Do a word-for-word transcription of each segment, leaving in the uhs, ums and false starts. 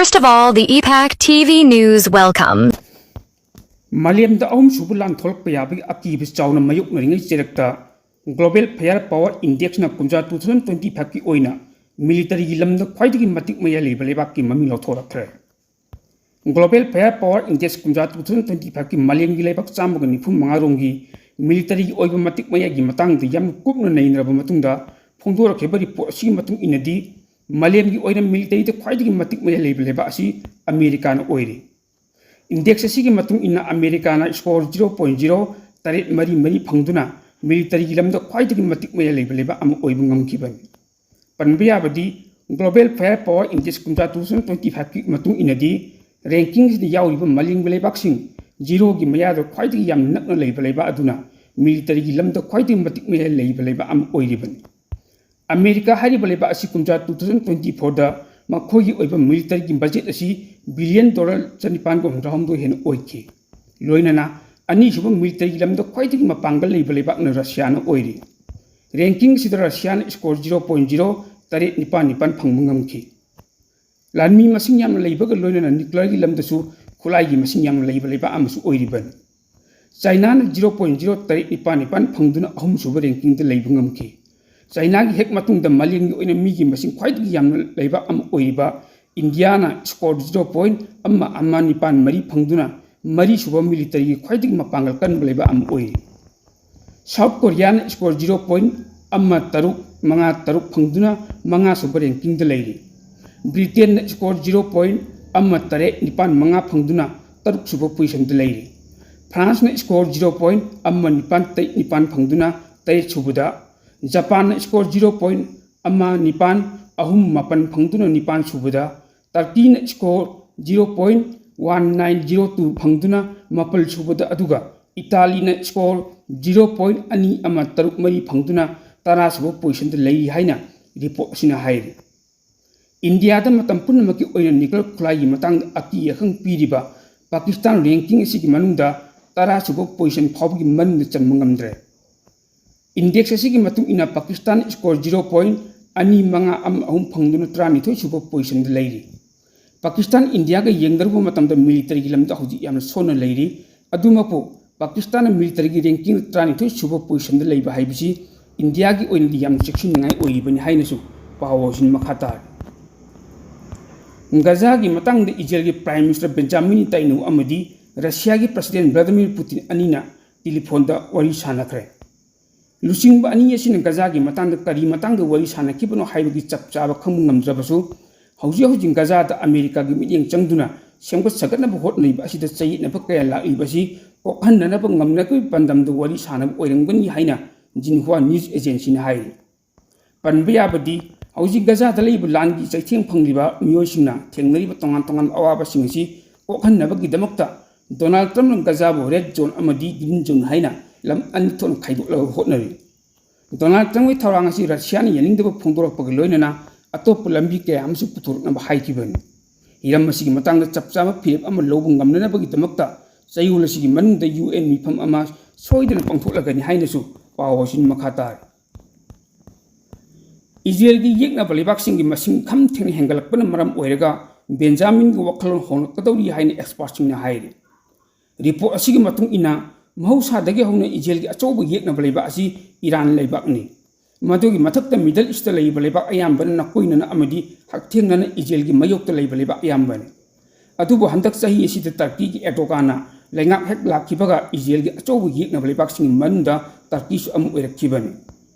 First of all, the E PAC T V News welcome. ꯃꯥꯂꯦꯝꯗ ꯑꯍꯨꯝꯁꯨꯕ ꯂꯥꯟ ꯊꯣꯛꯂꯛꯄ ꯌꯥꯕꯒꯤ ꯑꯀꯤꯕ ꯆꯥꯎꯅ ꯃꯥꯌꯣꯛꯅꯔꯤꯉꯩ ꯆꯩꯔꯛꯇ, Global Fire Power Indexꯅ ꯀꯨꯝꯖꯥ two thousand twenty fiveꯀꯤ ꯑꯣꯏꯅ ꯃꯤꯂꯤꯇꯔꯤꯒꯤ ꯂꯝꯗ ꯈ꯭ꯋꯥꯏꯗꯒꯤ ꯃꯇꯤꯛ ꯃꯌꯥꯏ ꯂꯩꯕ ꯂꯩꯕꯥꯛꯀꯤ ꯃꯃꯤꯡ ꯂꯧꯊꯣꯔꯛꯈ꯭ꯔꯦ꯫ Global Fire Power Index ꯀꯨꯝꯖꯥ two thousand twenty fiveꯀꯤ ꯃꯥꯂꯦꯝꯒꯤ ꯂꯩꯕꯥꯛ ꯆꯥꯝꯃꯒ ꯅꯤꯐꯨ ꯃꯉꯥ ꯔꯣꯝꯒꯤ ꯃꯤꯂꯤꯇꯔꯤꯒꯤ ꯑꯣꯏꯕ ꯃꯇꯤꯛ ꯃꯌꯥꯏꯒꯤ ꯃꯇꯥꯡꯗ ꯌꯥꯝꯅ ꯀꯨꯞꯅ ꯅꯩꯅꯔꯕ ꯃꯇꯨꯡꯗ ꯐꯣꯡꯗꯣꯔꯛꯈꯤꯕ ꯔꯤꯄꯣꯔꯠ ꯑꯁꯤꯒꯤ ꯃꯇꯨꯡ ꯏꯟꯅꯗꯤ, ꯃꯥꯂꯦꯝꯒꯤ ꯑꯣꯏꯅ ꯃꯤꯂꯤꯇꯔꯤꯗ ꯈ꯭ꯋꯥꯏꯗꯒꯤ ꯃꯇꯤꯛ ꯃꯌꯥꯏ ꯂꯩꯕ ꯂꯩꯕꯥꯛ ꯑꯁꯤ ꯑꯃꯦꯔꯤꯀꯥꯅ ꯑꯣꯏꯔꯤ꯫ ꯏꯟꯗꯦꯛꯁ ꯑꯁꯤꯒꯤ ꯃꯇꯨꯡ ꯏꯟꯅ ꯑꯃꯦꯔꯤꯀꯥꯅ ꯁ꯭ꯀꯣꯔ ꯖꯤꯔꯣ ꯄꯣꯏꯟ ꯖꯤꯔꯣ ꯇꯔꯦꯠ ꯃꯔꯤ ꯃꯔꯤ ꯐꯪꯗꯨꯅ ꯃꯤꯂꯤꯇꯔꯤꯒꯤ ꯂꯝꯗ ꯈ꯭ꯋꯥꯏꯗꯒꯤ ꯃꯇꯤꯛ ꯃꯌꯥꯏ ꯂꯩꯕ ꯂꯩꯕꯥꯛ ꯑꯃ ꯑꯣꯏꯕ ꯉꯝꯈꯤꯕꯅꯤ꯫ ꯄꯟꯕ ꯌꯥꯕꯗꯤ, Global Fire Power Index ꯀꯨꯝꯖꯥ two thousand twenty fiveꯀꯤ ꯃꯇꯨꯡ ꯏꯟꯅꯗꯤ, ꯔꯦꯡꯀꯤꯡꯁꯤꯗ ꯌꯥꯎꯔꯤꯕ ꯃꯥꯂꯦꯝꯒꯤ ꯂꯩꯕꯥꯛꯁꯤꯡ ꯖꯤꯔꯣꯒꯤ ꯃꯌꯥꯗ ꯈ꯭ꯋꯥꯏꯗꯒꯤ ꯌꯥꯝ ꯅꯛꯅ ꯂꯩꯕ ꯂꯩꯕꯥꯛ ꯑꯗꯨꯅ ꯃꯤꯂꯤꯇꯔꯤꯒꯤ ꯂꯝꯗ ꯈ꯭ꯋꯥꯏꯗꯒꯤ ꯃꯇꯤꯛ ꯃꯌꯥꯏ ꯂꯩꯕ ꯂꯩꯕꯥꯛ ꯑꯃ ꯑꯣꯏꯔꯤꯕꯅꯤ꯫ ꯑꯃꯦꯔꯤꯀꯥ ꯍꯥꯏꯔꯤꯕ ꯂꯩꯕꯥꯛ ꯑꯁꯤ ꯀꯨꯝꯖꯥ two thousand twenty fourꯗ ꯃꯈꯣꯏꯒꯤ ꯑꯣꯏꯕ ꯃꯤꯂꯤꯇꯔꯤꯒꯤ ꯕꯖꯦꯠ ꯑꯁꯤ ꯕꯤꯂꯤꯌꯟ ꯗꯣꯂꯔ ꯆꯅꯤꯄꯥꯟꯒ ꯍꯨꯝꯗ꯭ꯔꯥꯍꯨꯝꯗꯣꯏ ꯍꯦꯟꯅ ꯑꯣꯏꯈꯤ꯫ ꯂꯣꯏꯅꯅ ꯑꯅꯤꯁꯨꯕ ꯃꯤꯂꯤꯇꯔꯤꯒꯤ ꯂꯝꯗ ꯈ꯭ꯋꯥꯏꯗꯒꯤ ꯃꯄꯥꯡꯒꯜ ꯂꯩꯕ ꯂꯩꯕꯥꯛꯅ ꯔꯁꯤꯌꯥꯅ ꯑꯣꯏꯔꯤ꯫ ꯔꯦꯡꯀꯤꯡꯁꯤꯗ ꯔꯁꯤꯌꯥꯅ ꯁ꯭ꯀꯣꯔ ꯖꯤꯔꯣ ꯄꯣꯏꯟ ꯖꯤꯔꯣ ꯇꯔꯦꯠ ꯅꯤꯄꯥꯟ ꯅꯤꯄꯥꯟ ꯐꯪꯕ ꯉꯝꯈꯤ꯫ ꯂꯥꯟꯃꯤ ꯃꯁꯤꯡ ꯌꯥꯝꯅ ꯂꯩꯕꯒ ꯂꯣꯏꯅꯅ ꯅ꯭ꯌꯨꯀ꯭ꯂꯤꯌꯔꯒꯤ ꯂꯝꯗꯁꯨ ꯈꯨꯠꯂꯥꯏꯒꯤ ꯃꯁꯤꯡ ꯌꯥꯝꯅ ꯂꯩꯕ ꯂꯩꯕꯥꯛ ꯑꯃꯁꯨ ꯑꯣꯏꯔꯤꯕꯅꯤ꯫ ꯆꯥꯏꯅꯥꯅ ꯖꯤꯔꯣ ꯄꯣꯏꯟ ꯖꯤꯔꯣ ꯇꯔꯦꯠ ꯅꯤꯄꯥꯟ ꯅꯤꯄꯥꯟ ꯐꯪꯗꯨꯅ ꯑꯍꯨꯝꯁꯨꯕ ꯔꯦꯡꯀꯤꯡꯗ ꯂꯩꯕ ꯉꯝꯈꯤ꯫ ꯆꯥꯏꯅꯥꯒꯤ ꯍꯦꯛ ꯃꯇꯨꯡꯗ ꯃꯥꯂꯦꯝꯒꯤ ꯑꯣꯏꯅ ꯃꯤꯒꯤ ꯃꯁꯤꯡ ꯈ꯭ꯋꯥꯏꯗꯒꯤ ꯌꯥꯝꯅ ꯂꯩꯕ ꯑꯃ ꯑꯣꯏꯔꯤꯕ ꯏꯟꯗꯤꯌꯥꯅ ꯁ꯭ꯀꯣꯔ ꯖꯤꯔꯣ ꯄꯣꯏꯟ ꯑꯃ ꯑꯃ ꯅꯤꯄꯥꯟ ꯃꯔꯤ ꯐꯪꯗꯨꯅ ꯃꯔꯤꯁꯨꯕ ꯃꯤꯂꯤꯇꯔꯤꯒꯤ ꯈ꯭ꯋꯥꯏꯗꯒꯤ ꯃꯄꯥꯡꯒꯜ ꯀꯟꯕ ꯂꯩꯕ ꯑꯃ ꯑꯣꯏꯔꯤ꯫ ꯁꯥꯎꯠ ꯀꯣꯔꯤꯌꯥꯅ ꯁ꯭ꯀꯣꯔ ꯖꯤꯔꯣ ꯄꯣꯏꯟ ꯑꯃ ꯇꯔꯨꯛ ꯃꯉꯥ ꯇꯔꯨꯛ ꯐꯪꯗꯨꯅ ꯃꯉꯥꯁꯨꯕ ꯔꯦꯡꯀꯤꯡꯗ ꯂꯩꯔꯤ꯫ ꯕ꯭ꯔꯤꯇꯦꯟꯅ ꯁ꯭ꯀꯣꯔ ꯖꯤꯔꯣ ꯄꯣꯏꯟ ꯑꯃ ꯇꯔꯦꯠ ꯅꯤꯄꯥꯟ ꯃꯉꯥ ꯐꯪꯗꯨꯅ ꯇꯔꯨꯛꯁꯨꯕ ꯄꯣꯖꯤꯁꯟꯗ ꯂꯩꯔꯤ꯫ ꯐ꯭ꯔꯥꯟꯁꯅ ꯁ꯭ꯀꯣꯔ ꯖꯤꯔꯣ ꯄꯣꯏꯟ ꯑꯃ ꯅꯤꯄꯥꯟ ꯇꯔꯦꯠ ꯅꯤꯄꯥꯟ ꯐꯪꯗꯨꯅ ꯇꯔꯦꯠꯁꯨꯕꯗ, ꯖꯄꯥꯟꯅ ꯁ꯭ꯀꯣꯔ ꯖꯤꯔꯣ ꯄꯣꯏꯟ ꯑꯃ ꯅꯤꯄꯥꯟ ꯑꯍꯨꯝ ꯃꯥꯄꯟ ꯐꯪꯗꯨꯅ ꯅꯤꯄꯥꯟꯁꯨꯕꯗ, ꯇꯔꯀꯤꯅ score zero point one nine zero two ꯐꯪꯗꯨꯅ ꯃꯥꯄꯜꯁꯨꯕꯗ, ꯑꯗꯨꯒ ꯏꯇꯥꯂꯤꯅ ꯁ꯭ꯀꯣꯔ ꯖꯤꯔꯣ ꯄꯣꯏꯟ ꯑꯅꯤ ꯑꯃ ꯇꯔꯨꯛ ꯃꯔꯤ ꯐꯪꯗꯨꯅ ꯇꯔꯥꯁꯨꯕ ꯄꯣꯖꯤꯁꯟꯗ ꯂꯩꯔꯤ ꯍꯥꯏꯅ ꯔꯤꯄꯣꯔꯠ ꯑꯁꯤꯅ ꯍꯥꯏꯔꯤ꯫ ꯏꯟꯗꯤꯌꯥꯗ ꯃꯇꯝ ꯄꯨꯝꯅꯃꯛꯀꯤ ꯑꯣꯏꯅ ꯅ꯭ꯌꯨꯀ꯭ꯂꯤꯌꯔ ꯈꯨꯠꯂꯥꯏꯒꯤ ꯃꯇꯥꯡꯗ ꯑꯀꯤ ꯑꯈꯪ ꯄꯤꯔꯤꯕ ꯄꯥꯀꯤꯁꯇꯥꯟ ꯔꯦꯡꯀꯤꯡ ꯑꯁꯤꯒꯤ ꯃꯅꯨꯡꯗ ꯇꯔꯥꯁꯨꯕ ꯄꯣꯖꯤꯁꯟ ꯐꯥꯎꯕꯒꯤ ꯃꯅꯨꯡꯗ ꯆꯟꯕ ꯉꯝꯗ꯭ꯔꯦ꯫ ꯏꯟꯗꯦꯛꯁ ꯑꯁꯤꯒꯤ ꯃꯇꯨꯡ ꯏꯟꯅ ꯄꯥꯀꯤꯁꯇꯥꯟ ꯁ꯭ꯀꯣꯔ ꯖꯤꯔꯣ ꯄꯣꯏꯟ ꯑꯅꯤ ꯃꯉꯥ ꯑꯃ ꯑꯍꯨꯝ ꯐꯪꯗꯨꯅ ꯇꯔꯥꯅꯤꯊꯣꯏ ꯁꯨꯕ ꯄꯣꯖꯤꯁꯟꯗ ꯂꯩꯔꯤ꯫ ꯄꯥꯀꯤꯁꯇꯥꯟ ꯏꯟꯗꯤꯌꯥꯒ ꯌꯦꯡꯅꯔꯨꯕ ꯃꯇꯝꯗ ꯃꯤꯂꯤꯇꯔꯤꯒꯤ ꯂꯝꯗ ꯍꯧꯖꯤꯛ ꯌꯥꯝꯅ ꯁꯣꯟꯅ ꯂꯩꯔꯤ꯫ ꯑꯗꯨꯃꯛꯄꯨ ꯄꯥꯀꯤꯁꯇꯥꯟꯅ ꯃꯤꯂꯤꯇꯔꯤꯒꯤ ꯔꯦꯡꯀꯤꯡꯗ ꯇꯔꯥꯅꯤꯊꯣꯏ ꯁꯨꯕ ꯄꯣꯖꯤꯁꯟꯗ ꯂꯩꯕ ꯍꯥꯏꯕꯁꯤ ꯏꯟꯗꯤꯌꯥꯒꯤ ꯑꯣꯏꯅꯗꯤ ꯌꯥꯝꯅ ꯆꯦꯛꯁꯤꯟꯅꯤꯡꯉꯥꯏ ꯑꯣꯏꯔꯤꯕꯅꯤ ꯍꯥꯏꯅꯁꯨ ꯄꯥꯎ ꯑꯁꯤꯅ ꯃꯈꯥ ꯇꯥꯔꯤ꯫ ꯒꯖꯥꯒꯤ ꯃꯇꯥꯡꯗ ꯏꯖꯔꯦꯜꯒꯤ ꯄ꯭ꯔꯥꯏꯝ ꯃꯤꯅꯤꯁꯇꯔ ꯕꯦꯟꯖꯥꯃꯤꯟ ꯅꯦꯇꯥꯟꯌꯥꯍꯨ ꯑꯃꯗꯤ ꯔꯁꯤꯌꯥꯒꯤ ꯄ꯭ꯔꯁꯤꯗꯦꯟ ꯚ꯭ꯂꯥꯗꯤꯃꯤꯔ ꯄꯨꯇꯤꯟ ꯑꯅꯤꯅ ꯇꯦꯂꯤꯐꯣꯟꯗ ꯋꯥꯔꯤ ꯁꯥꯟꯅꯈ꯭ꯔꯦ꯫ ꯂꯨꯆꯤꯡꯕ ꯑꯅꯤ ꯑꯁꯤꯅ ꯒꯖꯥꯒꯤ ꯃꯇꯥꯡꯗ ꯀꯔꯤ ꯃꯇꯥꯡꯗ ꯋꯥꯔꯤ ꯁꯥꯟꯅꯈꯤꯕꯅꯣ ꯍꯥꯏꯕꯒꯤ ꯆꯞ ꯆꯥꯕ ꯈꯪꯕ ꯉꯝꯗ꯭ꯔꯕꯁꯨ, ꯍꯧꯖꯤꯛ ꯍꯧꯖꯤꯛ ꯒꯖꯥꯗ ꯑꯃꯦꯔꯤꯀꯥꯒꯤ ꯃꯤꯠꯌꯦꯡ ꯆꯪꯗꯨꯅ ꯁꯦꯝꯒꯠ ꯁꯥꯒꯠꯅꯕ ꯍꯣꯠꯅꯔꯤꯕ ꯑꯁꯤꯗ ꯆꯌꯦꯠꯅꯕ ꯀꯌꯥ ꯂꯥꯛꯂꯤꯕ ꯑꯁꯤ ꯀꯣꯛꯍꯟꯅꯅꯕ ꯉꯝꯅꯕꯒꯤ ꯄꯥꯟꯗꯝꯗ ꯋꯥꯔꯤ ꯁꯥꯟꯅꯕ ꯑꯣꯏꯔꯝꯒꯅꯤ ꯍꯥꯏꯅ ꯖꯤꯟꯍꯨꯋꯥ ꯅ꯭ꯌꯨꯁ ꯑꯦꯖꯦꯟꯁꯤꯅ ꯍꯥꯏꯔꯤ꯫ ꯄꯟꯕ ꯌꯥꯕꯗꯤ, ꯍꯧꯖꯤꯛ ꯒꯖꯥꯗ ꯂꯩꯕ ꯂꯥꯟꯒꯤ ꯆꯩꯊꯦꯡ ꯐꯪꯂꯤꯕ ꯃꯤꯑꯣꯏꯁꯤꯡꯅ ꯊꯦꯡꯅꯔꯤꯕ ꯇꯣꯉꯥꯟ ꯇꯣꯉꯥꯟꯕ ꯑꯋꯥꯕꯁꯤꯡ ꯑꯁꯤ ꯀꯣꯛꯍꯟꯅꯕꯒꯤꯗꯃꯛꯇ ꯗꯣꯅꯥꯜꯗ ꯇ꯭ꯔꯝꯞꯅ ꯒꯖꯥꯕꯨ ꯔꯦꯗ ꯖꯣꯟ ꯑꯃꯗꯤ ꯒ꯭ꯔꯤꯟ ꯖꯣꯟ ꯍꯥꯏꯅ ꯂꯝ ꯑꯅꯤ ꯊꯣꯛꯅ ꯈꯥꯏꯗꯣꯛꯅꯕ ꯍꯣꯠꯅꯔꯤ꯫ ꯗꯣꯅꯥꯜꯗ ꯇ꯭ꯔꯝꯞꯀꯤ ꯊꯧꯔꯥꯡ ꯑꯁꯤ ꯔꯁꯤꯌꯥꯅ ꯌꯥꯅꯤꯡꯗꯕ ꯐꯣꯡꯗꯣꯔꯛꯄꯒ ꯂꯣꯏꯅꯅ ꯑꯇꯣꯞꯄ ꯂꯝꯕꯤ ꯀꯌꯥ ꯑꯃꯁꯨ ꯄꯨꯊꯣꯔꯛꯅꯕ ꯍꯥꯏꯈꯤꯕꯅꯤ꯫ ꯍꯤꯔꯝ ꯑꯁꯤꯒꯤ ꯃꯇꯥꯡꯗ ꯆꯞ ꯆꯥꯕ ꯐꯤꯔꯦꯞ ꯑꯃ ꯂꯧꯕ ꯉꯝꯅꯅꯕꯒꯤꯗꯃꯛꯇ ꯆꯌꯣꯜ ꯑꯁꯤꯒꯤ ꯃꯅꯨꯡꯗ ꯌꯨ ꯑꯦꯟ ꯃꯤꯐꯝ ꯑꯃ ꯁꯣꯏꯗꯅ ꯄꯥꯡꯊꯣꯛꯂꯒꯅꯤ ꯍꯥꯏꯅꯁꯨ ꯄꯥꯎ ꯑꯁꯤꯅ ꯃꯈꯥ ꯇꯥꯔꯤ꯫ ꯏꯖꯔꯦꯜꯒꯤ ꯌꯦꯛꯅꯕ ꯂꯩꯕꯥꯛꯁꯤꯡꯒꯤ ꯃꯁꯤꯡ ꯈꯝ ꯊꯦꯡꯅ ꯍꯦꯟꯒꯠꯂꯛꯄꯅ ꯃꯔꯝ ꯑꯣꯏꯔꯒ ꯕꯦꯟꯖꯥꯃꯤꯟꯒꯤ ꯋꯥꯈꯜꯂꯣꯟ ꯍꯣꯡꯂꯛꯀꯗꯧꯔꯤ ꯍꯥꯏꯅ ꯑꯦꯛꯁꯄꯔꯠꯁꯤꯡꯅ ꯍꯥꯏꯔꯤ꯫ ꯔꯤꯄꯣꯔꯠ ꯑꯁꯤꯒꯤ ꯃꯇꯨꯡ ꯏꯟꯅ, ꯃꯍꯧꯁꯥꯗꯒꯤ ꯍꯧꯅ ꯏꯖꯔꯦꯜꯒꯤ ꯑꯆꯧꯕ ꯌꯦꯛꯅꯕ ꯂꯩꯕꯥꯛ ꯑꯁꯤ ꯏꯔꯥꯟ ꯂꯩꯕꯥꯛꯅꯤ꯫ ꯃꯗꯨꯒꯤ ꯃꯊꯛꯇ ꯃꯤꯗꯜ ꯏꯁꯇ ꯂꯩꯔꯤꯕ ꯂꯩꯕꯥꯛ ꯑꯌꯥꯝꯕꯅ ꯅꯥꯀꯣꯏꯅꯅ ꯑꯃꯗꯤ ꯍꯛꯊꯦꯡꯅꯅ ꯏꯖꯔꯦꯜꯒꯤ ꯃꯥꯌꯣꯛꯇ ꯂꯩꯕ ꯂꯩꯕꯥꯛ ꯑꯌꯥꯝꯕꯅꯤ꯫ ꯑꯗꯨꯕꯨ ꯍꯟꯗꯛ ꯆꯍꯤ ꯑꯁꯤꯗ ꯇꯔꯀꯤꯒꯤ ꯑꯦꯔꯗꯣꯒꯥꯟꯅ ꯂꯩꯉꯥꯛ ꯍꯦꯛ ꯂꯥꯛꯈꯤꯕꯒ ꯏꯖꯔꯦꯜꯒꯤ ꯑꯆꯧꯕ ꯌꯦꯛꯅꯕ ꯂꯩꯕꯥꯛꯁꯤꯡꯒꯤ ꯃꯅꯨꯡꯗ ꯇꯔꯀꯤꯁꯨ ꯑꯃ ꯑꯣꯏꯔꯛꯈꯤꯕꯅꯤ꯫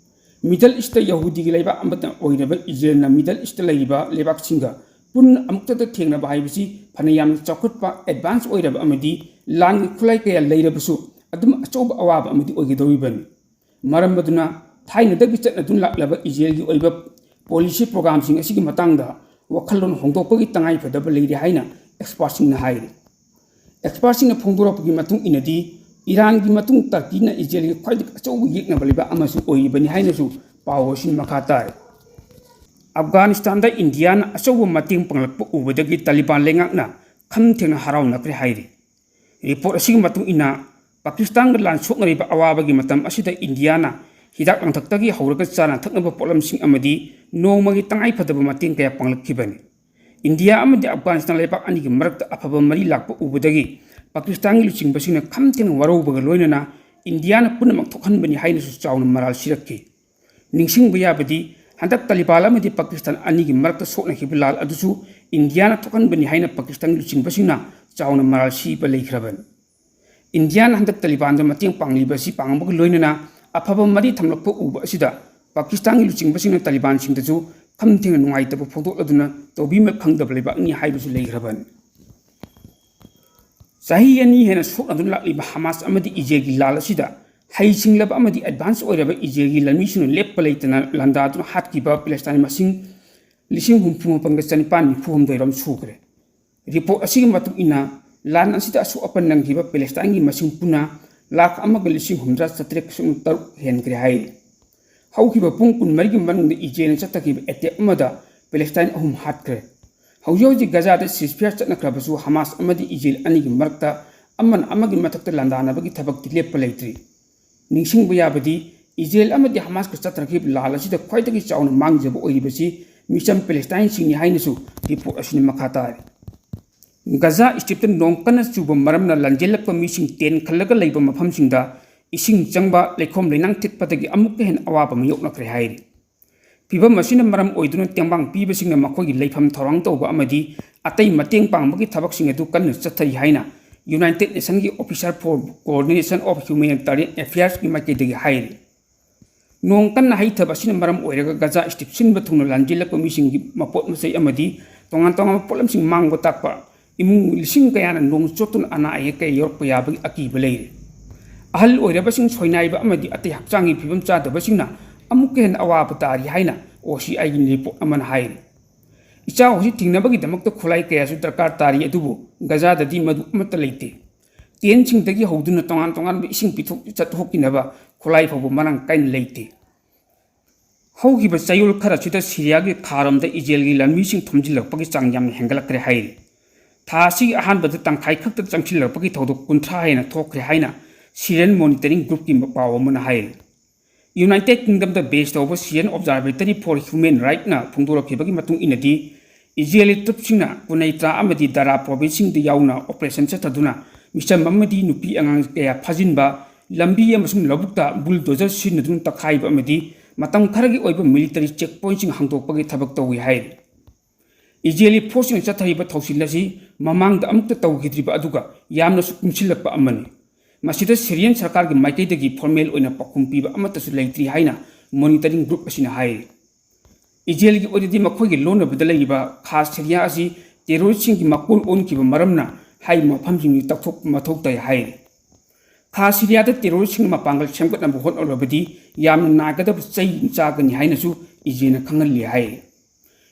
ꯃꯤꯗꯜ ꯏꯁꯇ ꯌꯍꯨꯗꯤꯒꯤ ꯂꯩꯕꯥꯛ ꯑꯃꯠꯇ ꯑꯣꯏꯔꯕ ꯏꯖꯔꯦꯜꯅ ꯃꯤꯗꯜ ꯏꯁꯇ ꯂꯩꯔꯤꯕ ꯂꯩꯕꯥꯛꯁꯤꯡꯒ ꯄꯨꯟꯅ ꯑꯃꯨꯛꯇꯗ ꯊꯦꯡꯅꯕ ꯍꯥꯏꯕꯁꯤ ꯐꯅ ꯌꯥꯝꯅ ꯆꯥꯎꯈꯠꯄ, ꯑꯦꯗꯚꯥꯟꯁ ꯑꯣꯏꯔꯕ ꯑꯃꯗꯤ ꯂꯥꯟꯒꯤ ꯈꯨꯠꯂꯥꯏ ꯀꯌꯥ ꯂꯩꯔꯕꯁꯨ ꯑꯗꯨꯝ ꯑꯆꯧꯕ ꯑꯋꯥꯕ ꯑꯃꯗꯤ ꯑꯣꯏꯒꯗꯧꯔꯤꯕꯅꯤ꯫ ꯃꯔꯝ ꯑꯗꯨꯅ ꯊꯥꯏꯅꯗꯒꯤ ꯆꯠꯅꯗꯨꯅ ꯂꯥꯛꯂꯕ ꯏꯖꯔꯦꯜꯒꯤ ꯑꯣꯏꯕ ꯄꯣꯂꯤꯁꯤ ꯄ꯭ꯔꯣꯒ꯭ꯔꯥꯝꯁꯤꯡ ꯑꯁꯤꯒꯤ ꯃꯇꯥꯡꯗ ꯋꯥꯈꯜꯂꯣꯟ ꯍꯣꯡꯗꯣꯛꯄꯒꯤ ꯇꯉꯥꯏ ꯐꯗꯕ ꯂꯩꯔꯤ ꯍꯥꯏꯅ ꯑꯦꯛꯁꯄꯔꯠꯁꯤꯡꯅ ꯍꯥꯏꯔꯤ꯫ ꯑꯦꯛꯁꯄꯔꯠꯁꯤꯡꯅ ꯐꯣꯡꯗꯣꯔꯛꯄꯒꯤ ꯃꯇꯨꯡ ꯏꯟꯅꯗꯤ, ꯏꯔꯥꯟꯒꯤ ꯃꯇꯨꯡ ꯇꯔꯀꯤꯅ ꯏꯖꯔꯦꯜꯒꯤ ꯈ꯭ꯋꯥꯏꯗꯒꯤ ꯑꯆꯧꯕ ꯌꯦꯛꯅꯕ ꯂꯩꯕꯥꯛ ꯑꯃꯁꯨ ꯑꯣꯏꯔꯤꯕꯅꯤ ꯍꯥꯏꯅꯁꯨ ꯄꯥꯎ ꯑꯁꯤꯅ ꯃꯈꯥ ꯇꯥꯔꯤ꯫ ꯑꯐꯒꯥꯅꯤꯁꯇꯥꯟꯗ ꯏꯟꯗꯤꯌꯥꯅ ꯑꯆꯧꯕ ꯃꯇꯦꯡ ꯄꯥꯡꯂꯛꯄ ꯎꯕꯗꯒꯤ ꯇꯥꯂꯤꯕꯥꯟ ꯂꯩꯉꯥꯛꯅ ꯈꯝ ꯊꯦꯡꯅ ꯍꯔꯥꯎꯅꯈ꯭ꯔꯦ ꯍꯥꯏꯔꯤ꯫ ꯔꯤꯄꯣꯔꯠ ꯑꯁꯤꯒꯤ ꯃꯇꯨꯡ ꯏꯟꯅ, ꯄꯥꯀꯤꯁꯇꯥꯟꯒ ꯂꯥꯟ ꯁꯣꯛꯅꯔꯤꯕ ꯑꯋꯥꯕꯒꯤ ꯃꯇꯝ ꯑꯁꯤꯗ ꯏꯟꯗꯤꯌꯥꯅ ꯍꯤꯗꯥꯛ ꯂꯥꯡꯊꯛꯇꯒꯤ ꯍꯧꯔꯒ ꯆꯥꯅ ꯊꯛꯅꯕ ꯄꯣꯠꯂꯝꯁꯤꯡ ꯑꯃꯗꯤ ꯅꯣꯡꯃꯒꯤ ꯇꯉꯥꯏ ꯐꯗꯕ ꯃꯇꯦꯡ ꯀꯌꯥ ꯄꯥꯡꯂꯛꯈꯤꯕꯅꯤ꯫ ꯏꯟꯗꯤꯌꯥ ꯑꯃꯗꯤ ꯑꯐꯒꯥꯅꯤꯁꯇꯥꯟ ꯂꯩꯕꯥꯛ ꯑꯅꯤꯒꯤ ꯃꯔꯛꯇ ꯑꯐꯕ ꯃꯔꯤ ꯂꯥꯛꯄ ꯎꯕꯗꯒꯤ ꯄꯥꯀꯤꯁꯇꯥꯟꯒꯤ ꯂꯨꯆꯤꯡꯕꯁꯤꯡꯅ ꯈꯝ ꯊꯦꯡꯅ ꯋꯥꯔꯧꯕꯒ ꯂꯣꯏꯅꯅ ꯏꯟꯗꯤꯌꯥꯅ ꯄꯨꯝꯅꯃꯛ ꯊꯣꯛꯍꯟꯕꯅꯤ ꯍꯥꯏꯅꯁꯨ ꯆꯥꯎꯅ ꯃꯔꯥꯜ ꯁꯤꯔꯛꯈꯤ꯫ ꯅꯤꯡꯁꯤꯡꯕ ꯌꯥꯕꯗꯤ, ꯍꯟꯗꯛ ꯇꯥꯂꯤꯕꯥꯟ ꯑꯃꯗꯤ ꯄꯥꯀꯤꯁꯇꯥꯟ ꯑꯅꯤꯒꯤ ꯃꯔꯛꯇ ꯁꯣꯛꯅꯈꯤꯕ ꯂꯥꯜ ꯑꯗꯨꯁꯨ ꯏꯟꯗꯤꯌꯥꯅ ꯊꯣꯛꯍꯟꯕꯅꯤ ꯍꯥꯏꯅ ꯄꯥꯀꯤꯁꯇꯥꯟꯒꯤ ꯂꯨꯆꯤꯡꯕꯁꯤꯡꯅ ꯆꯥꯎꯅ ꯃꯔꯥꯜ ꯁꯤꯕ ꯂꯩꯈ꯭ꯔꯕꯅꯤ꯫ ꯏꯟꯗꯤꯌꯥꯅ ꯍꯟꯗꯛ ꯇꯥꯂꯤꯕꯥꯟꯗ ꯃꯇꯦꯡ ꯄꯥꯡꯂꯤꯕ ꯑꯁꯤ ꯄꯥꯡꯕꯒ ꯂꯣꯏꯅꯅ ꯑꯐꯕ ꯃꯔꯤ ꯊꯝꯂꯛꯄ ꯎꯕ ꯑꯁꯤꯗ ꯄꯥꯀꯤꯁꯇꯥꯟꯒꯤ ꯂꯨꯆꯤꯡꯕꯁꯤꯡꯅ ꯇꯥꯂꯤꯕꯥꯟꯁꯤꯡꯗꯁꯨ ꯈꯝ ꯊꯦꯡꯅ ꯅꯨꯡꯉꯥꯏꯇꯕ ꯐꯣꯡꯗꯣꯛꯂꯗꯨꯅ ꯇꯧꯕꯤꯃꯜ ꯈꯪꯗꯕ ꯂꯩꯕꯥꯛꯅꯤ ꯍꯥꯏꯕꯁꯨ ꯂꯩꯈ꯭ꯔꯕꯅꯤ꯫ ꯆꯍꯤ ꯑꯅꯤ ꯍꯦꯟꯅ ꯁꯣꯛꯅꯗꯨꯅ ꯂꯥꯛꯂꯤꯕ ꯍꯃꯥꯁ ꯑꯃꯗꯤ ꯏꯖꯔꯦꯜꯒꯤ ꯂꯥꯜ ꯑꯁꯤꯗ ꯍꯩꯁꯤꯡꯂꯕ ꯑꯃꯗꯤ ꯑꯦꯗꯚꯥꯟꯁ ꯑꯣꯏꯔꯕ ꯏꯖꯔꯦꯜꯒꯤ ꯂꯥꯟꯃꯤꯁꯤꯡꯅ ꯂꯦꯞꯄ ꯂꯩꯇꯅ ꯂꯥꯟꯗꯥꯗꯨꯅ ꯍꯥꯠꯈꯤꯕ ꯄꯦꯂꯦꯁꯇꯥꯏꯟ ꯃꯁꯤꯡ ꯂꯤꯁꯤꯡ ꯍꯨꯝꯐꯨ ꯃꯥꯄꯟꯒ ꯆꯅꯤꯄꯥꯟ ꯅꯤꯐꯨ ꯍꯨꯝꯗꯣꯏ ꯔꯣꯝ ꯁꯨꯈ꯭ꯔꯦ꯫ ꯔꯤꯄꯣꯔꯠ ꯑꯁꯤꯒꯤ ꯃꯇꯨꯡ ꯏꯟꯅ, ꯂꯥꯟ ꯑꯁꯤꯗ ꯑꯁꯣꯛ ꯑꯄꯟ ꯅꯪꯈꯤꯕ ꯄꯦꯂꯦꯁꯇꯥꯏꯟꯒꯤ ꯃꯁꯤꯡ ꯄꯨꯟꯅ ꯂꯥꯈ ꯑꯃꯒ ꯂꯤꯁꯤꯡ ꯍꯨꯝꯗ꯭ꯔꯥ ꯆꯥꯇ꯭ꯔꯦꯠ ꯁꯨꯞꯅ ꯇꯔꯨꯛ ꯍꯦꯟꯈ꯭ꯔꯦ ꯍꯥꯏꯔꯤ꯫ ꯍꯧꯈꯤꯕ ꯄꯨꯡ ꯀꯨꯟꯃꯔꯤꯒꯤ ꯃꯅꯨꯡꯗ ꯏꯖꯔꯦꯜꯅ ꯆꯠꯊꯈꯤꯕ ꯑꯦꯇꯦꯛ ꯑꯃꯗ ꯄꯦꯂꯦꯁꯇꯥꯏꯟ ꯑꯍꯨꯝ ꯍꯥꯠꯈ꯭ꯔꯦ꯫ ꯍꯧꯖꯤꯛ ꯍꯧꯖꯤꯛ ꯒꯖꯥꯗ ꯁꯤꯖꯐꯤꯌꯥꯔ ꯆꯠꯅꯈ꯭ꯔꯕꯁꯨ ꯍꯃꯥꯁ ꯑꯃꯗꯤ ꯏꯖꯔꯦꯜ ꯑꯅꯤꯒꯤ ꯃꯔꯛꯇ ꯑꯃꯅ ꯑꯃꯒꯤ ꯃꯊꯛꯇ ꯂꯥꯟꯗꯥꯅꯕꯒꯤ ꯊꯕꯛꯇꯤ ꯂꯦꯞꯄ ꯂꯩꯇ꯭ꯔꯤ꯫ ꯅꯤꯡꯁꯤꯡꯕ ꯌꯥꯕꯗꯤ, ꯏꯖꯔꯦꯜ ꯑꯃꯗꯤ ꯍꯃꯥꯁꯀ ꯆꯠꯊꯔꯛꯈꯤꯕ ꯂꯥꯜ ꯑꯁꯤꯗ ꯈ꯭ꯋꯥꯏꯗꯒꯤ ꯆꯥꯎꯅ ꯃꯥꯡꯖꯕ ꯑꯣꯏꯔꯤꯕꯁꯤ ꯃꯤꯆꯝ ꯄꯦꯂꯦꯁꯇꯥꯏꯟꯁꯤꯡꯅꯤ ꯍꯥꯏꯅꯁꯨ ꯔꯤꯄꯣꯔꯠ ꯑꯁꯤꯅ ꯃꯈꯥ ꯇꯥꯔꯤ꯫ ꯒꯖꯥ ꯁ꯭ꯇ꯭ꯔꯤꯞꯇ ꯅꯣꯡ ꯀꯟꯅ ꯆꯨꯕ ꯃꯔꯝꯅ ꯂꯥꯟꯖꯦꯜꯂꯛꯄ ꯃꯤꯁꯤꯡ ꯇꯦꯟ ꯈꯜꯂꯒ ꯂꯩꯕ ꯃꯐꯝꯁꯤꯡꯗ ꯏꯁꯤꯡ ꯆꯪꯕ, ꯂꯩꯈꯣꯝ ꯂꯩꯅꯥꯡ ꯊꯤꯠꯄꯗꯒꯤ ꯑꯃꯨꯛꯀ ꯍꯦꯟꯅ ꯑꯋꯥꯕ ꯃꯥꯌꯣꯛꯅꯈ꯭ꯔꯦ ꯍꯥꯏꯔꯤ꯫ ꯐꯤꯚꯝ ꯑꯁꯤꯅ ꯃꯔꯝ ꯑꯣꯏꯗꯨꯅ ꯇꯦꯡꯕꯥꯡ ꯄꯤꯕꯁꯤꯡꯅ ꯃꯈꯣꯏꯒꯤ ꯂꯩꯐꯝ ꯊꯧꯔꯥꯡ ꯇꯧꯕ ꯑꯃꯗꯤ ꯑꯇꯩ ꯃꯇꯦꯡ ꯄꯥꯡꯕꯒꯤ ꯊꯕꯛꯁꯤꯡ ꯑꯗꯨ ꯀꯟꯅ ꯆꯠꯊꯔꯤ ꯍꯥꯏꯅ United Nations ꯀꯤ Officer for Coordination of Humanitarian Affairs ꯀꯤ ꯃꯥꯏꯀꯩꯗꯒꯤ ꯍꯥꯏꯔꯤ꯫ ꯅꯣꯡ ꯀꯟꯅ ꯍꯩꯊꯕ ꯑꯁꯤꯅ ꯃꯔꯝ ꯑꯣꯏꯔꯒ ꯒꯖꯥ ꯁ꯭ꯇ꯭ꯔꯤꯞ ꯁꯤꯟꯕ ꯊꯨꯡꯅ ꯂꯥꯟꯖꯦꯜꯂꯛꯄ ꯃꯤꯁꯤꯡꯒꯤ ꯃꯄꯣꯠ ꯃꯆꯩ ꯑꯃꯗꯤ ꯇꯣꯉꯥꯟ ꯇꯣꯉꯥꯟꯕ ꯄꯣꯠꯂꯝꯁꯤꯡ ꯃꯥꯡꯕ ꯇꯥꯛꯄ ꯏꯃꯨꯡ ꯂꯤꯁꯤꯡ ꯀꯌꯥꯅ ꯅꯣꯡ ꯆꯣꯠꯇꯨꯅ ꯑꯅꯥ ꯑꯌꯦꯛ ꯀꯌꯥ ꯌꯧꯔꯛꯄ ꯌꯥꯕꯒꯤ ꯑꯀꯤꯕ ꯂꯩꯔꯤ꯫ ꯑꯍꯜ ꯑꯣꯏꯔꯕꯁꯤꯡ, ꯁꯣꯏꯅꯥꯏꯕ ꯑꯃꯗꯤ ꯑꯇꯩ ꯍꯛꯆꯥꯡꯒꯤ ꯐꯤꯕꯝ ꯆꯥꯗꯕꯁꯤꯡꯅ ꯑꯃꯨꯛꯀ ꯍꯦꯟꯅ ꯑꯋꯥꯕ ꯇꯥꯔꯤ ꯍꯥꯏꯅ ꯑꯣ ꯁꯤ ꯑꯥꯏꯒꯤ ꯔꯤꯄꯣꯔꯠ ꯑꯃꯅ ꯍꯥꯏꯔꯤ꯫ ꯏꯆꯥꯎ ꯑꯁꯤ ꯊꯤꯡꯅꯕꯒꯤꯗꯃꯛꯇ ꯈꯨꯠꯂꯥꯏ ꯀꯌꯥꯁꯨ ꯗꯔꯀꯥꯔ ꯇꯥꯔꯤ, ꯑꯗꯨꯕꯨ ꯒꯖꯥꯗꯗꯤ ꯃꯗꯨ ꯑꯃꯠꯇ ꯂꯩꯇꯦ꯫ ꯇꯦꯟꯁꯤꯡꯗꯒꯤ ꯍꯧꯗꯨꯅ ꯇꯣꯉꯥꯟ ꯇꯣꯉꯥꯟꯕ ꯏꯁꯤꯡ ꯄꯤꯊꯣꯛ ꯆꯠꯊꯣꯛꯈꯤꯅꯕ ꯈꯨꯠꯂꯥꯏ ꯐꯥꯎꯕ ꯃꯔꯥꯡ ꯀꯥꯏꯅ ꯂꯩꯇꯦ꯫ ꯍꯧꯈꯤꯕ ꯆꯌꯣꯜ ꯈꯔꯁꯤꯗ ꯁꯤꯔꯤꯌꯥꯒꯤ ꯈꯥꯔꯣꯝꯗ ꯏꯖꯔꯦꯜꯒꯤ ꯂꯥꯟꯃꯤꯁꯤꯡ ꯊꯣꯝꯖꯤꯜꯂꯛꯄꯒꯤ ꯆꯥꯡ ꯌꯥꯝꯅ ꯍꯦꯟꯒꯠꯂꯛꯈ꯭ꯔꯦ ꯍꯥꯏꯔꯤ꯫ ꯊꯥ ꯑꯁꯤꯒꯤ ꯑꯍꯥꯟꯕꯗ ꯇꯪꯈꯥꯏ ꯈꯛꯇ ꯆꯪꯁꯤꯜꯂꯛꯄꯒꯤ ꯊꯧꯗꯣꯛ ꯀꯨꯟꯊ꯭ꯔꯥ ꯍꯦꯟꯅ ꯊꯣꯛꯈ꯭ꯔꯦ ꯍꯥꯏꯅ ꯁꯤꯔꯤꯌꯟ ꯃꯣꯅꯤꯇꯔꯤꯡ ꯒ꯭ꯔꯨꯞꯀꯤ ꯄꯥꯎ ꯑꯃꯅ ꯍꯥꯏꯔꯤ꯫ ꯌꯨꯅꯥꯏꯇꯦꯗ ꯀꯤꯡꯗꯝꯗ ꯕꯦꯁ ꯇꯧꯕ ꯁꯤꯔꯤꯌꯟ ꯑꯣꯕꯖꯥꯔꯕꯦꯇꯔꯤ ꯐꯣꯔ ꯍ꯭ꯌꯨꯃꯦꯟ ꯔꯥꯏꯠꯅ ꯐꯣꯡꯗꯣꯔꯛꯈꯤꯕꯒꯤ ꯃꯇꯨꯡ ꯏꯟꯅꯗꯤ, ꯏꯖꯔꯦꯂꯤ ꯇ꯭ꯔꯨꯞꯁꯤꯡꯅ ꯀꯨꯅꯩꯇ꯭ꯔꯥ ꯑꯃꯗꯤ ꯗꯥꯔꯥ ꯄ꯭ꯔꯣꯚꯤꯟꯁꯁꯤꯡꯗ ꯌꯥꯎꯅ ꯑꯣꯄꯔꯦꯁꯟ ꯆꯠꯊꯗꯨꯅ ꯃꯤꯆꯝ ꯑꯃꯗꯤ ꯅꯨꯄꯤ ꯑꯉꯥꯡ ꯀꯌꯥ ꯐꯥꯖꯤꯟꯕ, ꯂꯝꯕꯤ ꯑꯃꯁꯨꯡ ꯂꯧꯕꯨꯛꯇ ꯕꯨꯜꯗꯣꯖꯔ ꯁꯤꯖꯤꯟꯅꯗꯨꯅ ꯇꯛꯈꯥꯏꯕ ꯑꯃꯗꯤ ꯃꯇꯝ ꯈꯔꯒꯤ ꯑꯣꯏꯕ ꯃꯤꯂꯤꯇꯔꯤ ꯆꯦꯛ ꯄꯣꯏꯟꯠꯁꯤꯡ ꯍꯥꯡꯗꯣꯛꯄꯒꯤ ꯊꯕꯛ ꯇꯧꯏ ꯍꯥꯏꯔꯤ꯫ ꯏꯖꯔꯦꯂꯤ ꯐꯣꯔꯁꯁꯤꯡꯅ ꯆꯠꯊꯔꯤꯕ ꯊꯧꯁꯤꯜ ꯑꯁꯤ ꯃꯃꯥꯡꯗ ꯑꯃꯨꯛꯇ ꯇꯧꯈꯤꯗ꯭ꯔꯤꯕ ꯑꯗꯨꯒ ꯌꯥꯝꯅꯁꯨ ꯀꯨꯡꯁꯤꯜꯂꯛꯄ ꯑꯃꯅꯤ꯫ ꯃꯁꯤꯗ ꯁꯤꯔꯤꯌꯟ ꯁꯔꯀꯥꯔꯒꯤ ꯃꯥꯏꯀꯩꯗꯒꯤ ꯐꯣꯔꯃꯦꯜ ꯑꯣꯏꯅ ꯄꯥꯎꯈꯨꯝ ꯄꯤꯕ ꯑꯃꯠꯇꯁꯨ ꯂꯩꯇ꯭ꯔꯤ ꯍꯥꯏꯅ ꯃꯣꯅꯤꯇꯔꯤꯡ ꯒ꯭ꯔꯨꯞ ꯑꯁꯤꯅ ꯍꯥꯏꯔꯤ꯫ ꯏꯖꯔꯦꯜꯒꯤ ꯑꯣꯏꯅꯗꯤ ꯃꯈꯣꯏꯒꯤ ꯂꯣꯟꯅꯕꯗ ꯂꯩꯔꯤꯕ ꯈꯥ ꯁꯤꯔꯤꯌꯥ ꯑꯁꯤ ꯇꯦꯔꯣꯔꯤꯁꯁꯤꯡꯒꯤ ꯃꯀꯣꯟ ꯑꯣꯟꯈꯤꯕ ꯃꯔꯝꯅ ꯍꯥꯏꯔꯤꯕ ꯃꯐꯝꯁꯤꯡꯗꯨ ꯇꯛꯊꯣꯛꯄ ꯃꯊꯧ ꯇꯥꯏ ꯍꯥꯏꯔꯤ꯫ ꯈꯥ ꯁꯤꯔꯤꯌꯥꯗ ꯇꯦꯔꯣꯔꯤꯁꯁꯤꯡꯅ ꯃꯄꯥꯡꯒꯜ ꯁꯦꯝꯒꯠꯅꯕ ꯍꯣꯠꯅꯔꯕꯗꯤ ꯌꯥꯝꯅ ꯅꯥꯒꯗꯕ ꯆꯩ ꯆꯥꯒꯅꯤ ꯍꯥꯏꯅꯁꯨ ꯏꯖꯦꯅ ꯈꯪꯍꯜꯂꯤ ꯍꯥꯏꯔꯤ꯫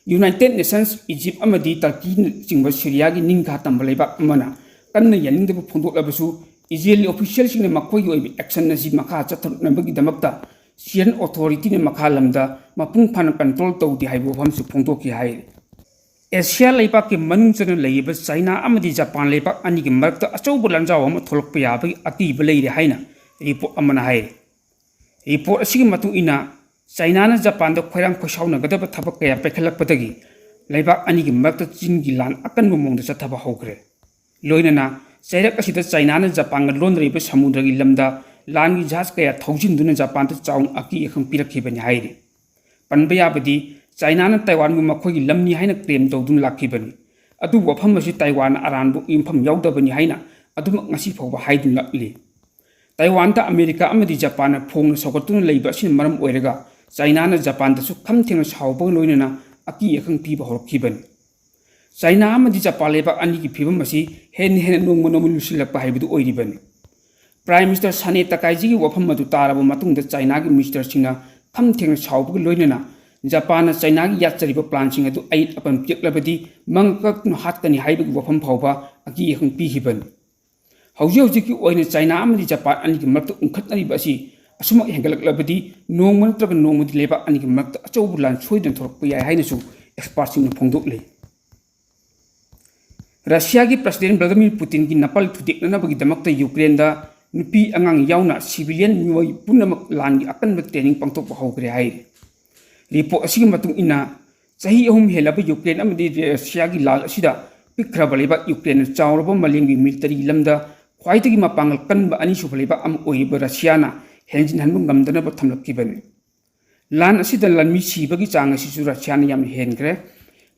ꯌꯨꯅꯥꯏꯇꯦꯗ ꯅꯦꯁꯟꯁ, ꯏꯖꯤꯞ ꯑꯃꯗꯤ ꯇꯔꯀꯤꯅꯆꯤꯡꯕ ꯁꯤꯔꯤꯌꯥꯒꯤ ꯅꯤꯡꯈꯥ ꯇꯝꯕ ꯂꯩꯕꯥꯛ ꯑꯃꯅ ꯀꯟꯅ ꯌꯥꯅꯤꯡꯗꯕ ꯐꯣꯡꯗꯣꯛꯂꯕꯁꯨ, ꯏꯖꯔꯦꯜꯒꯤ ꯑꯣꯐꯤꯁꯤꯌꯦꯜꯁꯤꯡꯅ ꯃꯈꯣꯏꯒꯤ ꯑꯣꯏꯕ ꯑꯦꯛꯁꯟ ꯑꯁꯤ ꯃꯈꯥ ꯆꯠꯊꯔꯛꯅꯕꯒꯤꯗꯃꯛꯇ ꯁꯤꯔꯤꯌꯟ ꯑꯣꯊꯣꯔꯤꯇꯤꯅ ꯃꯈꯥ ꯂꯝꯗ ꯃꯄꯨꯡ ꯐꯥꯅ ꯀꯟꯇ꯭ꯔꯣꯜ ꯇꯧꯗꯦ ꯍꯥꯏꯕ ꯋꯥꯐꯝꯁꯨ ꯐꯣꯡꯗꯣꯛꯈꯤ ꯍꯥꯏꯔꯤ꯫ ꯑꯦꯁꯤꯌꯥ ꯂꯩꯕꯥꯛꯀꯤ ꯃꯅꯨꯡ ꯆꯟꯅ ꯂꯩꯔꯤꯕ ꯆꯥꯏꯅꯥ ꯑꯃꯗꯤ ꯖꯄꯥꯟ ꯂꯩꯕꯥꯛ ꯑꯅꯤꯒꯤ ꯃꯔꯛꯇ ꯑꯆꯧꯕ ꯂꯥꯟꯖꯥꯎ ꯑꯃ ꯊꯣꯛꯂꯛꯄ ꯌꯥꯕꯒꯤ ꯑꯀꯤꯕ ꯂꯩꯔꯦ ꯍꯥꯏꯅ ꯔꯤꯄꯣꯔꯠ ꯑꯃꯅ ꯍꯥꯏꯔꯤ꯫ ꯔꯤꯄꯣꯔꯠ ꯑꯁꯤꯒꯤ ꯃꯇꯨꯡ ꯏꯟꯅ, ꯆꯥꯏꯅꯥꯅ ꯖꯄꯥꯟꯗ ꯈꯣꯏꯔꯥꯡ ꯈꯣꯏꯁꯥꯎꯅꯒꯗꯕ ꯊꯕꯛ ꯀꯌꯥ ꯄꯥꯏꯈꯠꯂꯛꯄꯗꯒꯤ ꯂꯩꯕꯥꯛ ꯑꯅꯤꯒꯤ ꯃꯔꯛꯇ ꯆꯤꯟꯒꯤ ꯂꯥꯟ ꯑꯀꯟꯕ ꯃꯑꯣꯡꯗ ꯆꯠꯊꯕ ꯍꯧꯈ꯭ꯔꯦ꯫ ꯂꯣꯏꯅꯅ ꯆꯩꯔꯛ ꯑꯁꯤꯗ ꯆꯥꯏꯅꯥꯅ ꯖꯄꯥꯟꯒ ꯂꯣꯟꯅꯔꯤꯕ ꯁꯃꯨꯗ꯭ꯔꯒꯤ ꯂꯝꯗ ꯂꯥꯟꯒꯤ ꯖꯍꯥꯖ ꯀꯌꯥ ꯊꯧꯖꯤꯟꯗꯨꯅ ꯖꯄꯥꯟꯗ ꯆꯥꯎꯅ ꯑꯀꯤ ꯑꯈꯪ ꯄꯤꯔꯛꯈꯤꯕꯅꯤ ꯍꯥꯏꯔꯤ꯫ ꯄꯟꯕ ꯌꯥꯕꯗꯤ, ꯆꯥꯏꯅꯥꯅ ꯇꯥꯏꯋꯥꯟꯕꯨ ꯃꯈꯣꯏꯒꯤ ꯂꯝꯅꯤ ꯍꯥꯏꯅ ꯀ꯭ꯂꯦꯝ ꯇꯧꯗꯨꯅ ꯂꯥꯛꯈꯤꯕꯅꯤ꯫ ꯑꯗꯨꯕꯨ ꯋꯥꯐꯝ ꯑꯁꯤ ꯇꯥꯏꯋꯥꯟꯅ ꯑꯔꯥꯟꯕ ꯌꯨꯝꯐꯝ ꯌꯥꯎꯗꯕꯅꯤ ꯍꯥꯏꯅ ꯑꯗꯨꯃꯛ ꯉꯁꯤ ꯐꯥꯎꯕ ꯍꯥꯏꯗꯨꯅ ꯂꯥꯛꯂꯤ꯫ ꯇꯥꯏꯋꯥꯟꯗ ꯑꯃꯦꯔꯤꯀꯥ ꯑꯃꯗꯤ ꯖꯄꯥꯟꯅ ꯐꯣꯡꯅ ꯁꯧꯒꯠꯇꯨꯅ ꯂꯩꯕ ꯑꯁꯤꯅ ꯃꯔꯝ ꯑꯣꯏꯔꯒ ꯆꯥꯏꯅꯥꯅ ꯖꯄꯥꯟꯗꯁꯨ ꯈꯝ ꯊꯦꯡꯅ ꯁꯥꯎꯕꯒ ꯂꯣꯏꯅꯅ ꯑꯀꯤ ꯑꯈꯪ ꯄꯤꯕ ꯍꯧꯔꯛꯈꯤꯕꯅꯤ꯫ ꯆꯥꯏꯅꯥ ꯑꯃꯗꯤ ꯖꯄꯥꯟ ꯂꯩꯕꯥꯛ ꯑꯅꯤꯒꯤ ꯐꯤꯕꯝ ꯑꯁꯤ ꯍꯦꯟꯅ ꯍꯦꯟꯅ ꯅꯣꯡꯃ ꯅꯣꯡꯃ ꯂꯨꯁꯤꯜꯂꯛꯄ ꯍꯥꯏꯕꯗꯨ ꯑꯣꯏꯔꯤꯕꯅꯤ꯫ ꯄ꯭ꯔꯥꯏꯝ ꯃꯤꯅꯤꯁꯇꯔ ꯁꯥꯅꯦ ꯇꯀꯥꯏꯖꯤꯒꯤ ꯋꯥꯐꯝ ꯑꯗꯨ ꯇꯥꯔꯕ ꯃꯇꯨꯡꯗ ꯆꯥꯏꯅꯥꯒꯤ ꯃꯤꯅꯤꯁꯇꯔꯁꯤꯡꯅ ꯈꯝ ꯊꯦꯡꯅ ꯁꯥꯎꯕꯒ ꯂꯣꯏꯅꯅ ꯖꯄꯥꯟꯅ ꯆꯥꯏꯅꯥꯒꯤ ꯌꯥꯠꯆꯔꯤꯕ ꯄ꯭ꯂꯥꯟꯁꯤꯡ ꯑꯗꯨ ꯑꯌꯦꯠ ꯑꯄꯟ ꯄꯤꯔꯛꯂꯕꯗꯤ ꯃꯉꯛ ꯀꯛꯇꯨꯅ ꯍꯥꯠꯀꯅꯤ ꯍꯥꯏꯕꯒꯤ ꯋꯥꯐꯝ ꯐꯥꯎꯕ ꯑꯀꯤ ꯑꯈꯪ ꯄꯤꯈꯤꯕꯅꯤ꯫ ꯍꯧꯖꯤꯛ ꯍꯧꯖꯤꯛꯀꯤ ꯑꯣꯏꯅ ꯆꯥꯏꯅꯥ ꯑꯃꯗꯤ ꯖꯄꯥꯟ ꯑꯅꯤꯒꯤ ꯃꯔꯛꯇ ꯎꯪꯈꯠꯅꯔꯤꯕ ꯑꯁꯤ ꯑꯁꯨꯃꯛ ꯍꯦꯟꯒꯠꯂꯛꯂꯕꯗꯤ ꯅꯣꯡꯃ ꯅꯠꯇ꯭ꯔꯒ ꯅꯣꯡꯃꯗꯤ ꯂꯩꯕꯥꯛ ꯑꯅꯤꯒꯤ ꯃꯔꯛꯇ ꯑꯆꯧꯕ ꯂꯥꯟ ꯁꯣꯏꯗꯅ ꯊꯣꯛꯂꯛꯄ ꯌꯥꯏ ꯍꯥꯏꯅꯁꯨ ꯑꯦꯛꯁꯄꯥꯔꯠꯁꯤꯡꯅ ꯐꯣꯡꯗꯣꯛꯂꯤ꯫ ꯔꯁꯤꯌꯥꯒꯤ ꯄ꯭ꯔꯁꯤꯗꯦꯟ ꯚ꯭ꯂꯥꯗꯤꯃꯤꯔ ꯄꯨꯇꯤꯟꯒꯤ ꯅꯄꯜ ꯊꯨꯗꯦꯛꯅꯅꯕꯒꯤꯗꯃꯛꯇ ꯌꯨꯀ꯭ꯔꯦꯟꯗ ꯅꯨꯄꯤ ꯑꯉꯥꯡ ꯌꯥꯎꯅ ꯁꯤꯚꯤꯂꯤꯌꯟ ꯃꯤꯑꯣꯏ ꯄꯨꯝꯅꯃꯛ ꯂꯥꯟꯒꯤ ꯑꯀꯟꯕ ꯇ꯭ꯔꯦꯅꯤꯡ ꯄꯥꯡꯊꯣꯛꯄ ꯍꯧꯈ꯭ꯔꯦ ꯍꯥꯏꯔꯤ꯫ ꯔꯤꯄꯣꯔꯠ ꯑꯁꯤꯒꯤ ꯃꯇꯨꯡ ꯏꯟꯅ, ꯆꯍꯤ ꯑꯍꯨꯝ ꯍꯦꯜꯂꯕ ꯌꯨꯀ꯭ꯔꯦꯟ ꯑꯃꯗꯤ ꯔꯁꯤꯌꯥꯒꯤ ꯂꯥꯜ ꯑꯁꯤꯗ ꯄꯤꯛꯈ꯭ꯔꯕ ꯂꯩꯕꯥꯛ ꯌꯨꯀ꯭ꯔꯦꯟꯅ ꯆꯥꯎꯔꯕ ꯃꯥꯂꯦꯝꯒꯤ ꯃꯤꯂꯤꯇꯔꯤ ꯂꯝꯗ ꯈ꯭ꯋꯥꯏꯗꯒꯤ ꯃꯄꯥꯡꯒꯜ ꯀꯟꯕ ꯑꯅꯤꯁꯨꯕ ꯂꯩꯕꯥꯛ ꯑꯃ ꯑꯣꯏꯔꯤꯕ ꯔꯁꯤꯌꯥꯅ ꯍꯦꯟꯖꯤꯟꯍꯟꯕ ꯉꯝꯗꯅꯕ ꯊꯝꯂꯛꯈꯤꯕꯅꯤ꯫ ꯂꯥꯟ ꯑꯁꯤꯗ ꯂꯥꯟꯃꯤ ꯁꯤꯕꯒꯤ ꯆꯥꯡ ꯑꯁꯤꯁꯨ ꯔꯁꯤꯌꯥꯅ ꯌꯥꯝꯅ ꯍꯦꯟꯈ꯭ꯔꯦ꯫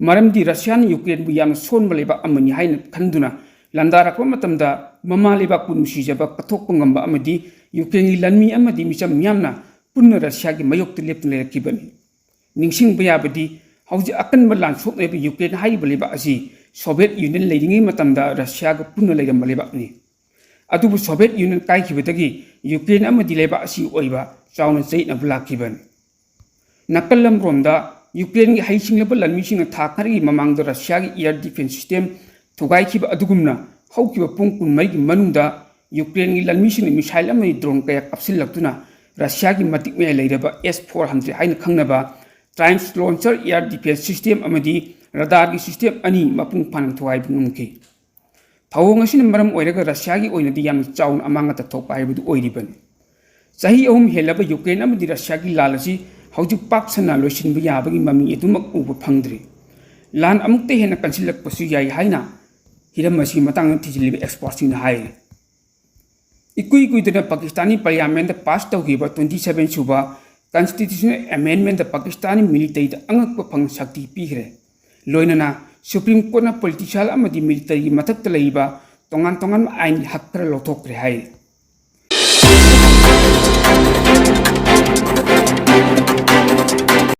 ꯃꯔꯝꯗꯤ ꯔꯁꯤꯌꯥꯅ ꯌꯨꯀ꯭ꯔꯦꯟꯕꯨ ꯌꯥꯝꯅ ꯁꯣꯟꯕ ꯂꯩꯕꯥꯛ ꯑꯃꯅꯤ ꯍꯥꯏꯅ ꯈꯟꯗꯨꯅ ꯂꯥꯟꯗꯥꯔꯛꯄ ꯃꯇꯝꯗ ꯃꯃꯥ ꯂꯩꯕꯥꯛꯄꯨ ꯅꯨꯡꯁꯤꯖꯕ ꯀꯠꯊꯣꯛꯄ ꯉꯝꯕ ꯑꯃꯗꯤ ꯌꯨꯀ꯭ꯔꯦꯟꯒꯤ ꯂꯥꯟꯃꯤ ꯑꯃꯗꯤ ꯃꯤꯆꯝ ꯃꯤꯌꯥꯝꯅ ꯄꯨꯟꯅ ꯔꯁꯤꯌꯥꯒꯤ ꯃꯥꯌꯣꯛꯇ ꯂꯦꯞꯇꯨꯅ ꯂꯩꯔꯛꯈꯤꯕꯅꯤ꯫ ꯅꯤꯡꯁꯤꯡꯕ ꯌꯥꯕꯗꯤ, ꯍꯧꯖꯤꯛ ꯑꯀꯟꯕ ꯂꯥꯟ ꯁꯣꯛꯅꯔꯤꯕ ꯌꯨꯀ꯭ꯔꯦꯟ ꯍꯥꯏꯔꯤꯕ ꯂꯩꯕꯥꯛ ꯑꯁꯤ ꯁꯣꯚꯤꯌꯦꯠ ꯌꯨꯅꯤꯌꯟ ꯂꯩꯔꯤꯉꯩ ꯃꯇꯝꯗ ꯔꯁꯤꯌꯥꯒ ꯄꯨꯟꯅ ꯂꯩꯔꯝꯕ ꯂꯩꯕꯥꯛꯅꯤ꯫ ꯑꯗꯨꯕꯨ ꯁꯣꯚꯤꯌꯦꯠ ꯌꯨꯅꯤꯌꯟ ꯀꯥꯏꯈꯤꯕꯗꯒꯤ ꯌꯨꯀ꯭ꯔꯦꯟ ꯑꯃꯗꯤ ꯂꯩꯕꯥꯛ ꯑꯁꯤ ꯑꯣꯏꯕ ꯆꯥꯎꯅ ꯆꯌꯦꯠꯅꯕ ꯂꯥꯛꯈꯤꯕꯅꯤ꯫ ꯅꯥꯀꯜ ꯑꯃꯔꯣꯝꯗ ꯌꯨꯀ꯭ꯔꯦꯟꯒꯤ ꯍꯩꯁꯤꯡꯂꯕ ꯂꯥꯟꯃꯤꯁꯤꯡꯅ ꯊꯥ ꯈꯔꯒꯤ ꯃꯃꯥꯡꯗ ꯔꯁꯤꯌꯥꯒꯤ air defence system ꯊꯨꯒꯥꯏꯈꯤꯕ ꯑꯗꯨꯒꯨꯝꯅ ꯍꯧꯈꯤꯕ ꯄꯨꯡ ꯀꯨꯟꯃꯔꯤꯒꯤ ꯃꯅꯨꯡꯗ ꯌꯨꯀ꯭ꯔꯦꯟꯒꯤ ꯂꯥꯟꯃꯤꯁꯤꯡꯅ missile ꯑꯃꯗꯤ drone ꯀꯌꯥ ꯀꯥꯞꯁꯤꯜꯂꯛꯇꯨꯅ ꯔꯁꯤꯌꯥꯒꯤ ꯃꯇꯤꯛ ꯃꯌꯥꯏ ꯂꯩꯔꯕ S four hundred ꯍꯥꯏꯅ ꯈꯪꯅꯕ Triumph launcher air defence system ꯑꯃꯗꯤ radarꯒꯤ system ꯑꯅꯤ ꯃꯄꯨꯡ ꯐꯥꯅ ꯊꯨꯒꯥꯏꯕ ꯉꯝꯈꯤ꯫ ꯊꯧꯑꯣꯡ ꯑꯁꯤꯅ ꯃꯔꯝ ꯑꯣꯏꯔꯒ ꯔꯁꯤꯌꯥꯒꯤ ꯑꯣꯏꯅꯗꯤ ꯌꯥꯝꯅ ꯆꯥꯎꯅ ꯑꯃꯥꯡ ꯑꯇꯥ ꯊꯣꯛꯄ ꯍꯥꯏꯕꯗꯨ ꯑꯣꯏꯔꯤꯕꯅꯤ꯫ ꯆꯍꯤ ꯑꯍꯨꯝ ꯍꯦꯜꯂꯕ ꯌꯨꯀ꯭ꯔꯦꯟ ꯑꯃꯗꯤ ꯔꯁꯤꯌꯥꯒꯤ ꯂꯥꯟ ꯑꯁꯤ ꯍꯧꯖꯤꯛ ꯄꯥꯛ ꯁꯟꯅ ꯂꯣꯏꯁꯤꯟꯕ ꯌꯥꯕꯒꯤ ꯃꯃꯤ ꯑꯗꯨꯃꯛ ꯎꯕ ꯐꯪꯗ꯭ꯔꯤ꯫ ꯂꯥꯟ ꯑꯃꯨꯛꯇ ꯍꯦꯟꯅ ꯀꯟꯁꯤꯜꯂꯛꯄꯁꯨ ꯌꯥꯏ ꯍꯥꯏꯅ ꯍꯤꯔꯝ ꯑꯁꯤꯒꯤ ꯃꯇꯥꯡꯗ ꯊꯤꯖꯤꯜꯂꯤꯕ expertꯁꯤꯡꯅ ꯍꯥꯏꯔꯤ꯫ ꯏꯀꯨꯏ ꯀꯨꯏꯗꯅ ꯄꯥꯀꯤꯁꯇꯥꯅꯤ parliamentꯇ pass ꯇꯧꯈꯤꯕ twenty seven ꯁꯨꯕ constitutional amendmentꯇ ꯄꯥꯀꯤꯁꯇꯥꯅꯤ militaryꯗ ꯑꯉꯛꯄ ꯐꯪ ꯁꯛꯇꯤ ꯄꯤꯈ꯭ꯔꯦ꯫ ꯂꯣꯏꯅꯅ Supreme Courtꯅ politician ꯑꯃꯗꯤ militaryꯒꯤ ꯃꯊꯛꯇ ꯂꯩꯔꯤꯕ ꯇꯣꯉꯥꯟ ꯇꯣꯉꯥꯟꯕ ꯑꯥꯏꯟꯒꯤ ꯍꯛ ꯈꯔ ꯂꯧꯊꯣꯛꯈ꯭ꯔꯦ ꯍꯥꯏꯔꯤ꯫